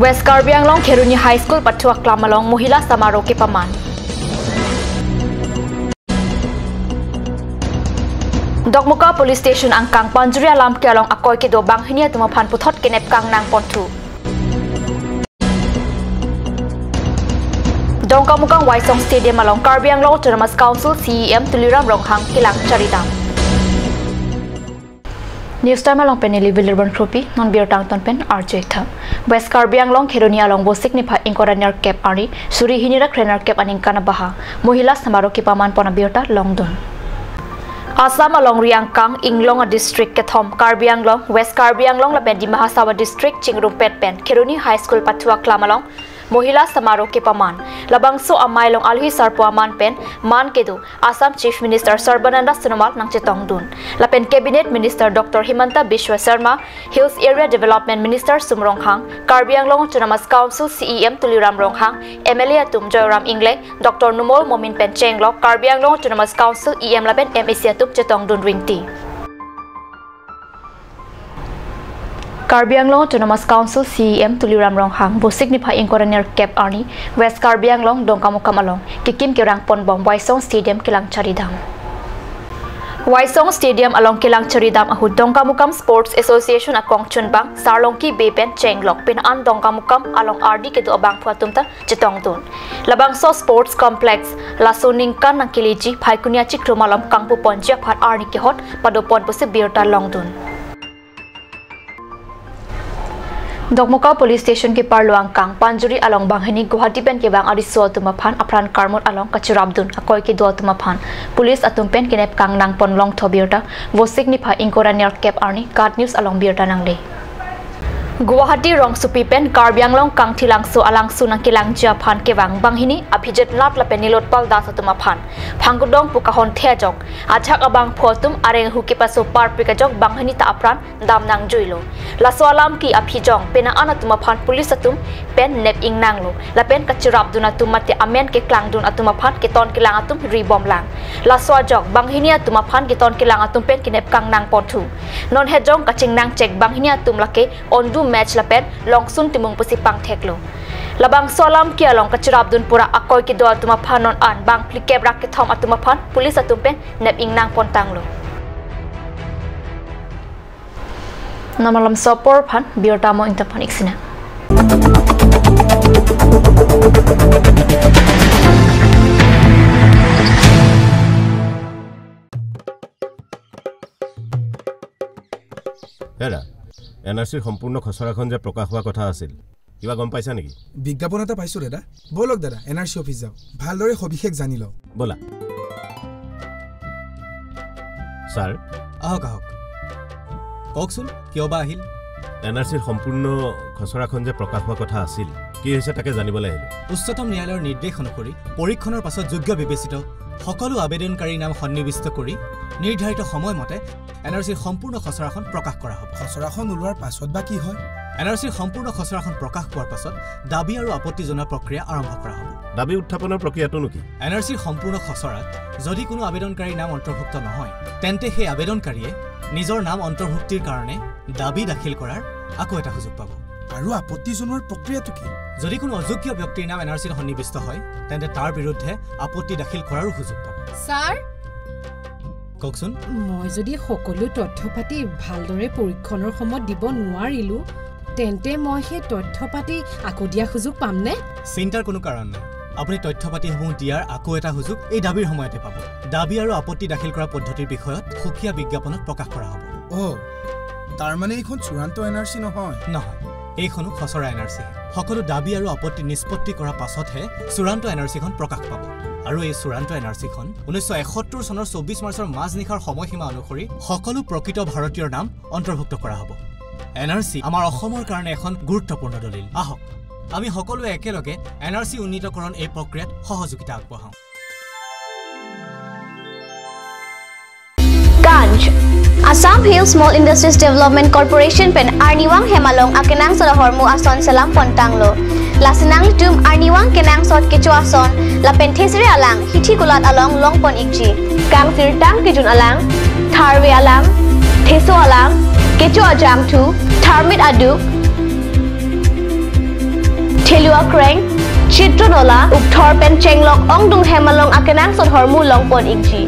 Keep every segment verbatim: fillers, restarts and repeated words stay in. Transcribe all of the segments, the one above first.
West Karbi Anglong Kheroni High School pathu aklam along Mohila Samaroh kepaman. Dokmoka Police Station angkang Panjuri alam ke along akoi kedo banghini atum aphan puthot kenep kangnang ponthu. Dongkamukam Waisong Stadium along Karbi Anglong Autonomous Council C E M Tuliram Ronghang kelang charidam. News Time along pen neli Wilirban Kropi, non birta angton pen arju-ik tha. West Karbi Anglong Kheroni along Vosik niphai ingkoi ra nerkep arni, suri hini ra kre nerkep aningkan abaha Mohila Samaroh kepaman pon abirta longdun. Assam alongri angkang Inglong adistrict kethom Karbi Anglong, West Karbi Anglong lapen Dima Hasao adistrict chingrumpet pen Kheroni High School pathu aklam along Mohila Samaroh kepaman. Labangso amei along alohi sarpo aman pen man kedo Assam Chief Minister Sarbananda Sonowal nangchetongdun. Lapen Cabinet Minister Doctor Himanta Biswa Sarma, Hills Area Development Minister Sum Ronghang, Karbi Anglong Autonomous Council C E M Tuliram Ronghang, M L A atum Joyram Engleng, Doctor Numal Momin pen chenglok Karbi Anglong Autonomous Council E M lapen M A C atum chetongdun rinti. Karbi Anglong Autonomous Council C E M Tuliram Ronghang Vosik niphai ingkoi ra nerkep arni West Karbi Anglong Dongkamukam along kekim kerang ponbom Waisong Stadium kelang charidam. Waisong Stadium along kelang charidam ahut Dongkamukam Sports Association akong chunbang Sarlongki Bey pen chenglok pin an Dongkamukam along ardi kedo abangphu atum ta chetongdun. Labangso Sports Complex laso ningkan nangkeleji Phaikuni achiklo malom kangpu ponji aphan arni kehot padopon pusi birta longdun. Dokmoka Police Station keparlo angkang Panjuri along banghini Guwahati pen kevang ariso atum aphan apran karmot along kachirapdun akoi kedo atum aphan police atum pen kenep kangnang pon longthu birta Vosik niphai ingkoi ra nerkep arni KAT News along birta nangle. Guwahati rongsopi pen Karbi Anglong Kangthilangso alangsun nangkelangji aphan kevang banghini Abhijit Nath lapen Nilotpal Das atum aphan phangkudong pu kahon the ajok ajahak abangphu atum areng ahu kepaso parpik ajok banghini ta apran dam nangjuilo. Laso alam ke aphi jong pena an atum aphan police atum pen nep ingnanglo. Lapen kachirapdun atum mate amen keklangdun atum aphan keton kelang atum ribomlang. Laso ajok banghini atum aphan keton kelang atum pen kenep kangnang ponthu. Non hejong kachingnang chek banghini atum lake ondu match lapen longsun timung pusi pangtheklo. Labangso alam ke along kachirapdun pura akoi kedo atum aphan non an bang phlikep ra kethom atum aphan police atum pen nep ingnang pontanglo. Namalam sopor phan birta mo ingtapon iksina. দাদা, N R চিৰ সম্পূৰ্ণ খচৰাখন যে প্ৰকাশ হোৱা কথা আছিল, কিবা গম পাইছা নেকি? বিজ্ঞাপন এটা পাইছো দাদা। বলক দাদা, এন আৰ চি অফিচ যাওঁ, ভালদৰে সবিশেষ জানি লওঁ। ব'লা। ছাৰ। আহক, আহক। কওকচোন, কিয় বা আহিল? এন আৰ চিৰ সম্পূৰ্ণ খচৰাখন যে প্ৰকাশ হোৱা কথা আছিল, কি হৈছে তাকে জানিবলৈ আহিলো। উচ্চতম ন্যায়ালয়ৰ নিৰ্দেশ অনুসৰি পৰীক্ষণৰ পাছত যোগ্য বিবেচিত সকলো আবেদনকাৰীৰ নাম সন্নিৱিষ্ট কৰি নিৰ্ধাৰিত সময়মতে এন আৰ চিৰ সম্পূৰ্ণ খচৰাখন প্ৰকাশ কৰা হ'ব। খচৰাখন ওলোৱাৰ পাছত বা কি হয়? এন আৰ চিৰ সম্পূৰ্ণ খচৰাখন প্ৰকাশ পোৱাৰ পাছত দাবী আৰু আপত্তি জনোৱা প্ৰক্ৰিয়া আৰম্ভ কৰা হ'ব। দাবী উত্থাপনৰ প্ৰক্ৰিয়াটোনো কি? এন আৰ চিৰ সম্পূৰ্ণ খচৰাত যদি কোনো আবেদনকাৰীৰ নাম অন্তৰ্ভুক্ত নহয়, তেন্তে সেই আবেদনকাৰীয়ে নিজৰ নাম অন্তৰ্ভুক্তিৰ কাৰণে দাবী দাখিল কৰাৰ আকৌ এটা সুযোগ পাব। আৰু আপত্তি জনোৱাৰ প্ৰক্ৰিয়াটো কি? যদি কোনো অযোগ্য ব্যক্তিৰ নাম এন আৰ চিত সন্নিৱিষ্ট হয়, তেন্তে তাৰ বিৰুদ্ধে আপত্তি দাখিল কৰাৰো সুযোগ পাব। ছাৰ? কওকচোন। মই যদি সকলো তথ্য পাতি ভালদৰে পৰীক্ষণৰ সময়ত দিব নোৱাৰিলো, তেন্তে মই সেই তথ্য পাতি আকৌ দিয়া সুযোগ পামনে? চিন্তাৰ কোনো কাৰণ নাই। আপুনি তথ্য পাতিসমূহ দিয়াৰ আকৌ এটা সুযোগ এই দাবীৰ সময়তে পাব। দাবী আৰু আপত্তি দাখিল কৰা পদ্ধতিৰ বিষয়ত সুকীয়া বিজ্ঞাপনত প্ৰকাশ কৰা হ'ব। অ', তাৰমানে এইখন চূড়ান্ত এন আৰ চি নহয়? নহয়, এইখনো খচৰা এন আৰ চি। সকলো দাবী আৰু আপত্তি নিষ্পত্তি কৰাৰ পাছতহে চূড়ান্ত এন আৰ চিখন প্ৰকাশ পাব। আৰু এই চূড়ান্ত এন আৰ চিখন ঊনৈছশ এসত্তৰ চনৰ চৌব্বিছ মাৰ্চৰ মাজনিশাৰ সময়সীমা অনুসৰি সকলো প্ৰকৃত ভাৰতীয়ৰ নাম অন্তৰ্ভুক্ত কৰা হ'ব। এন আৰ চি আমাৰ অসমৰ কাৰণে এখন গুৰুত্বপূৰ্ণ দলিল। আহক, আমি সকলোৱে একেলগে এন আৰ চি উন্নীতকৰণ এই প্ৰক্ৰিয়াত সহযোগিতা আগবঢ়াওঁ। Ganj, Assam Hill Small Industries Development Corporation pen arnivang hem along akenangsot ahormu ason selam pontanglo. Lasi nanglitum arnivang kenangsot kecho ason lapen thesere alang hithi kulat along longpon ikji. Kangsirtang kejun alang, tharve alang, theso alang, kecho ajangthu, tharmit aduk, Helua Kreng, Chitro Nola, Ukthor pen Chenglok ongdung hem along akenangsot ahormu longpon ikji.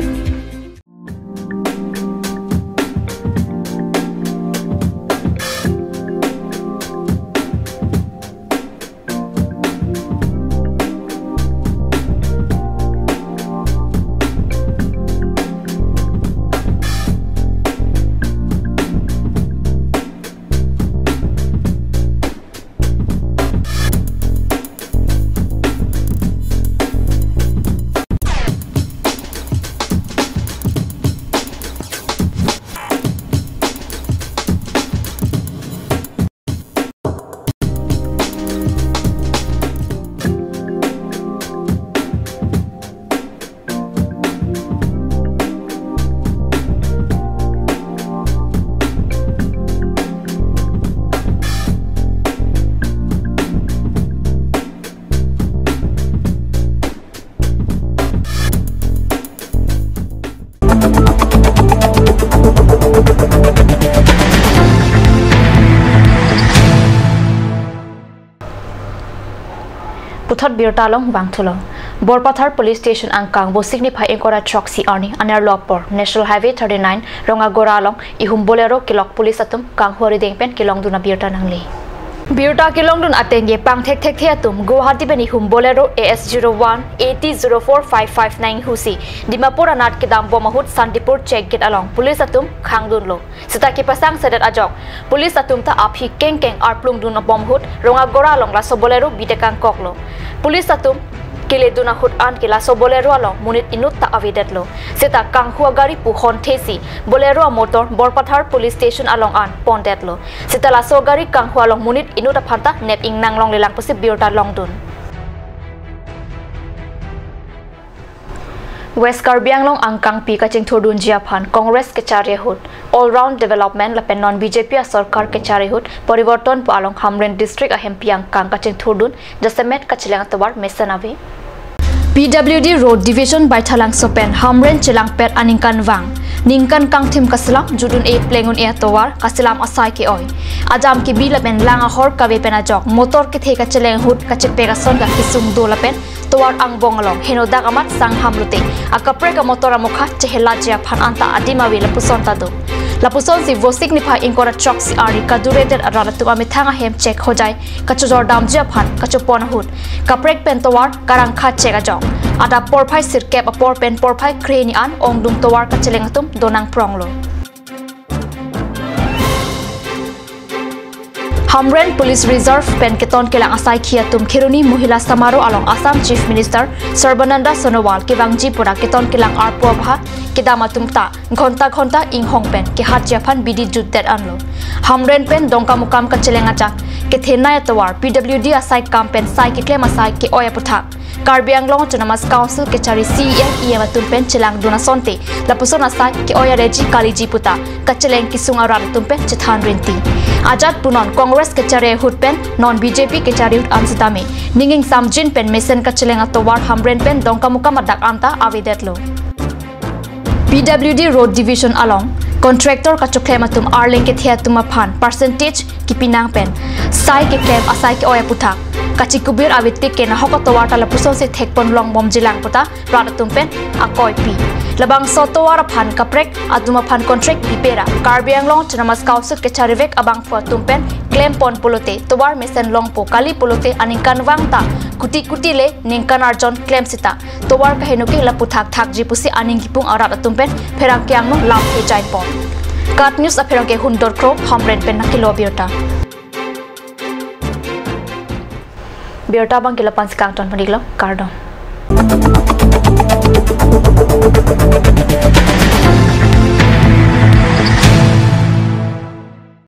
Puthot birta along vangthulo. Borpathar Police Station angkang Vosik niphai ingkoi ra throksi arni anerlo apor National Highway thirty-nine Rongagora along ihum Bolero kelok police atum kanghu arideng pen kelongdun abirta nangle. Birta kelongdun ateng ke pangthekthekthe atum Guwahati pen ihum Bolero A S zero one A T zero four five five nine husi Dimapur anat kedam bom ahut Santipur check gate along police atum khangdunlo. Seta kepasang sedet ajok police atum ta aphi kengkeng arplung dun abom ahut Rongagora along laso Bolero bidekang koklo. Police atum keledun ahut an ke laso Bolero along monit inut ta avedetlo. Seta kanghu agari pu honthesi Bolero amotor Borpathar Police Station along an pondetlo. Seta laso gari kanghu along monit inut aphan ta nep ingnang longlelang pusi birta longdun. West Karbi Anglong angkangpi kachingthurdunji aphan Congress kachari ahut all round development lapen non B J P asorkar kachari ahut poriborton pu along Hamren District ahempi angkang kachingthurdun jasemet kacheleng atovar mesen ave. P W D Road Division Baithalangso pen Hamren chelangpet aningkanvang ningkan kangthim kaselam judun-e pleng un-e atovar kaselam asai ke-oi. Ajam kebi lapen lang ahor kave pen ajok motor kethe kacheleng ahut kachepek ason ka kesung do lapen tovar angbong along henodak amat sang hamlote akaprek amotor amokha chehelatji aphan anta adim ave lapuson ta do. Lapusonsi Vosik niphai ingkoi ra throksi arni kaduredet arat atum amethang ahem chek hojai kachojordamji aphan kachopon ahut kaprek pen tovar karangkha chek ajok adap porphai sirkep apor pen porphai krehini an ongdung tovar kacheleng atum donangpronglo. Hamren Police Reserve pen keton kelang asaikhi atum Kheroni Mohila Samaro along Assam Chief Minister Sarbananda Sonowal kevangji pura keton kelang arpu abha kedam atum ta ghonta ghonta inghong pen kehatji aphan bidi jutdet anlo. Hamren pen Dongkamukam kacheleng ajak kethenei atovar P W D asai kam pen sai keklem asai ke-oi aputhak Karbi Anglong Autonomous Council kachari C E M, E M atum pen chelangdun asonte lapuson asai ke-oi areji kaliji puta kacheleng kesung arat atum pen chethan rinti. Ajat punon Congress kachari ahut pen non B J P kachari ahut an sitame ning ingsamjin pen mesen kacheleng atovar Hamren pen Dongkamukam adak anta avedetlo. P W D Road Division along contractor kachoklem atum arleng kethe atum aphan percentage kipinang pen sai keklem asai ke-oi aputhak kachikubir avetik ke nahok atovar ta lapusonsi thekpon longbomjilang puta rat atum pen akoipi. Labangso tovar aphan kaprek atum aphan contract pipera Karbi Anglong Autonomous Council kacharivek abangphu atum pen klempon pulote tovar mesen longpo kali pulote aningkanvang ta kuti kuti le ningkan arjon klem sita tovar kaheno ke lapu thakthakji pusi aning kipung arat atum pen pherangke angno lamthe jaipon. KAT News apherangke ke Hundor Kro Hamren pen nangkelo birta. Birta abang ke la-ansi kangton pon-iklo, kardom.